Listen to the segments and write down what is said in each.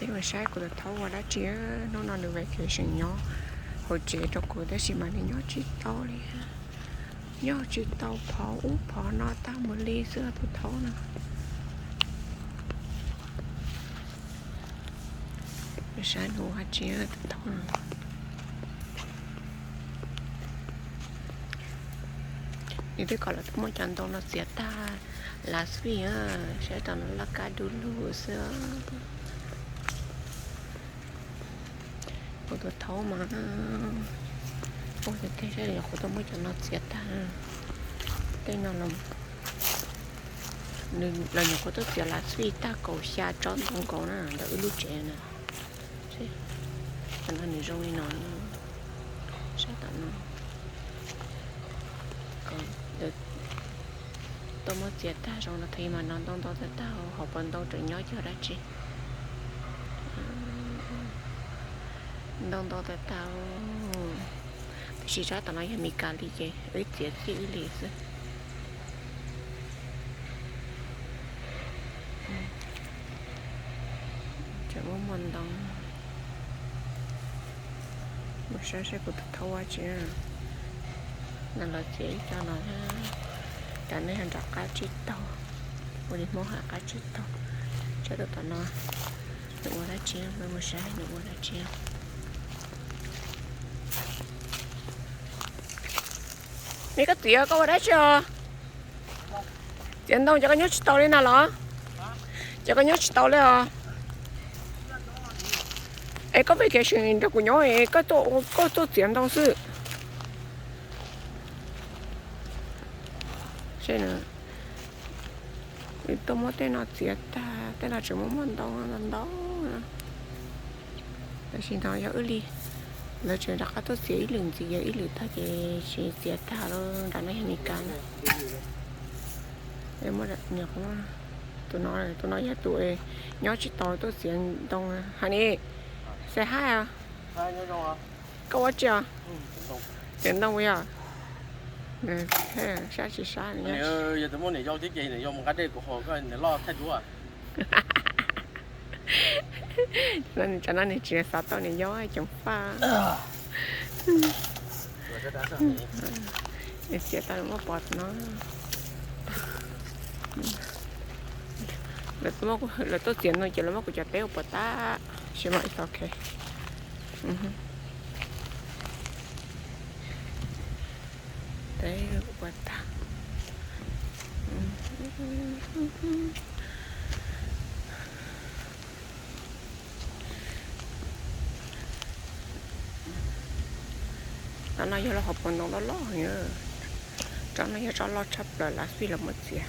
Peb mus saib kuv tus thaub ua dab tsi, hnub no nws vacation nyob hauv tsev rau kuv tab sis mas nws nyob tsis tau li. Nyob tsis tau, phov ub phov no tag mus li xwb tus thaub no. Saib nws ua dab tsi tus thaub no. Nws twb kom lawv tuaj muab cov ntoo no txiav tag last week, saib tom no laj kab du lug xwb. Kuv tus thaub mas, ua tej saib los nyuam qhuav tuaj muab cov no txiav tag. Tej no los, los nyuam qhuav tuaj txiav last week tag kaum xya tsob ntoo nkaus na ntawm wb lub tsev na. Tam no nws zoo li no, saib tom no. Tuaj muab txiav tag zoo no thiab mas no ntau ntau tag tag, hauv paus ntoo tseem nyob cog dab tsi. Ntau ntau tag tag. Tab sis saib tom no yog Meskas li ces wb txiav txij wb li xwb. Tseem muaj muaj ntoo. Mus saib saib kuv tus thaub ua dab tsi. No lawv txiav ib co no, cov no yog nram qab tsib taug, ua li Hmoob hais qab tsib taug. Saib tus tom no nws ua dab tsi, mus saib nws ua dab tsi. Me koj txiv, koj ua dab tsi os? Txiav ntoo ces koj nyob tsis tau li na los? Ces koj nyob tsis tau li os. Es koj vacation nrog kuv nyob es koj tuaj txiav ntoo xwb. Tuaj muab tej no txiav tag, tej no tseem muaj muaj ntoo ntau ntau. Tam sim no yog wb li, lawv tseem rov qab tuaj txiav ib lwm ntxiv, yog ib lwm tag ces tsis txiav tag lawm. Nram no yog Meskas na. Tus no, tus no yog tus nyob tsis tau tuaj txiav ntoo. Honey, say hi. Koj ua dab tsi os? Txiav ntoo yog? Sab tsis sab. Tsam no nws tsis xav tau nws yau coom faj. Nws txiav tau muab pov no. Lawv tuaj txiav no ces lawv muab kuv cov teb ua puas tas, sis mas it's okay. Teb ua puas tas. Tsob no yog lub hauv paus ntoo loj loj heev. Tsob no yog tsob loj tshaj plaws last week lawv muab txiav.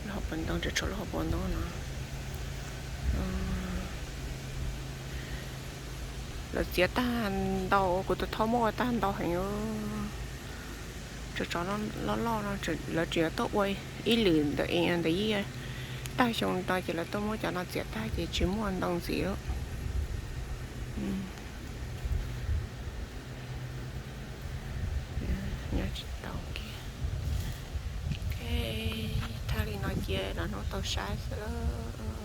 Lub hauv paus ntoo, tseem tshuav lub hauv paus ntoo no. Lawv txiav tag ntau, kuv tus thaub muab ua tag ntau heev. Tsob loj loj no lawv tseem tuaj ua ib lwm ntawm ntawm ib tag xyoo no ces lawv tuaj muab cov no txiav tag ces tsis muaj ntoo ntxiv lawm. Nyob tsis tau kiag. Thaj li no cia los hnub tau saib xwb lauj.